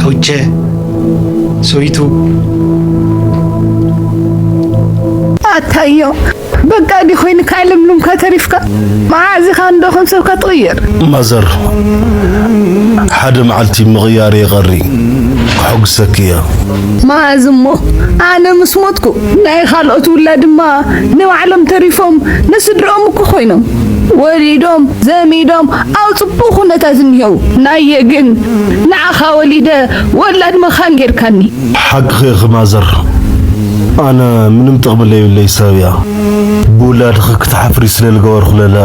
ሆቼ ሶይቱ ኣታዮ በቃ ዲ ኮይንካ ለምሉምካ ተሪፍካ። መዓዝ ኢኻ እንዶ ከም ሰብካ ትቕየር? ማዘር፣ ሓደ መዓልቲ ምቕያር ይቐሪ፣ ከሐጉሰኪ እየ። መዓዝ እሞ? ኣነ ምስ ሞትኩ ናይ ካልኦት ውላድ ድማ ንባዕሎም ተሪፎም ንስድርኦም እኮ ኮይኖም ወሊዶም ዘሚዶም ኣብ ጽቡቕ ኩነታት እኒሄው። ናየ ግን ንዓኻ ወሊደ ወላድ መኻን ጌርካኒ። ሓቅኺ ኢኺ ማዘር፣ ኣነ ምንም ጥቕሚ ለይብለይ ሰብ እያ። ብውላድኺ ክትሓፍሪ ስለ ዝገበርኩ ለለ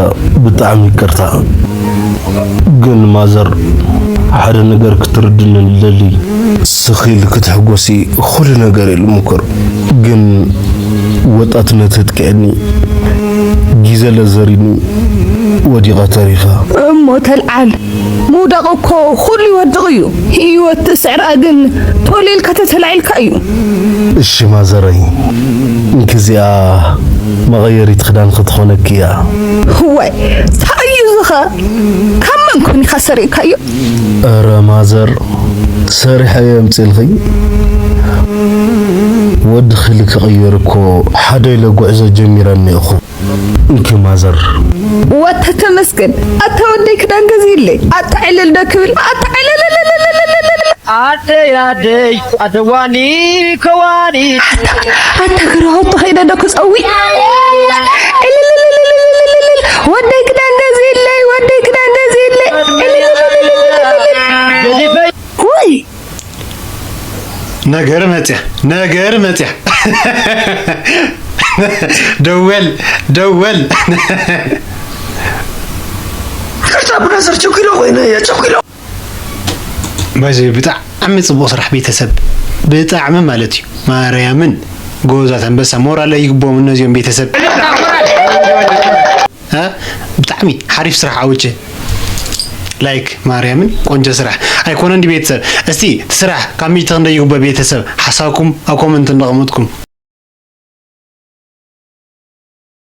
ብጣዕሚ ይቅርታ። ግን ማዘር፣ ሓደ ነገር ክትርድኒ ልደሊ። ስኺ ኢልኪ ክትሕጎሲ ኩሉ ነገር እዩ ልሙኩር። ግን ወጣትነት ኣጥቂዕኒ፣ ግዜ ለዘሪኒ ወዲቐ ተሪፈ። እሞ ተልዓል፣ ምውዳቕ እኮ ኩሉ ይወድቕ እዩ። ህይወት ትስዕራ ግን ቶሌልካ ተተላዒልካ እዩ። እሺ ማዘረይ፣ እንክዚኣ መቐየሪት ክዳን ክትኾነኪ እያ። ዋይ፣ እንታይ እዩ ዝኸ? ካብ መን ኮን ኢኻ ሰሪቕካዮ? ኧረ ማዘር፣ ሰሪሐ እየ ኣምፅልኺ። ወዲ ክሊ ክቕይር እኮ ሓደ ኢለ ጉዕዞ ጀሚረ እኒኦኹ። እንኪ ማዘር። ወተ ተመስገን፣ ኣታ ወደይ ክዳን ገዚእለይ። ኣታ ዕልል ዶ ክብል? ኣታ ዕልል። ኣደይ ኣደይ ኣደዋኒ ከዋኒ ኣታ፣ ኣታ ክረኸቶ ከይደ ዶ ክጸዊ? ዕልል። ወደይ ክዳን ገዚእለይ፣ ወደይ ክዳን ገዚእለይ። ዕልል። ገዲፈይ ወይ ነገር መጽያ፣ ነገር መጽያ። ደወል፣ ደወል። ይቅርታ ብናስር ቸኩሎ ኮይነ እየ፣ ቸኩሎ። ባይዘ ብጣዕሚ ጽቡቅ ስራሕ ቤተሰብ፣ ብጣዕሚ ማለት እዩ። ማርያምን ጎበዛት ኣንበሳ፣ ሞራል ይግቦም እነዚኦም ቤተሰብ። እ? ብጣዕሚ ሓሪፍ ስራሕ ዓውቼ። ላይክ ማርያምን ቆንጆ ስራሕ። ኣይኮነ እንዲ ቤተሰብ። እስቲ እቲ ስራሕ ካብ ሚእቲ ክንደይ ይግቦ ቤተሰብ? ሓሳብኩም ኣብ ኮመንት እንዳቐመጥኩም።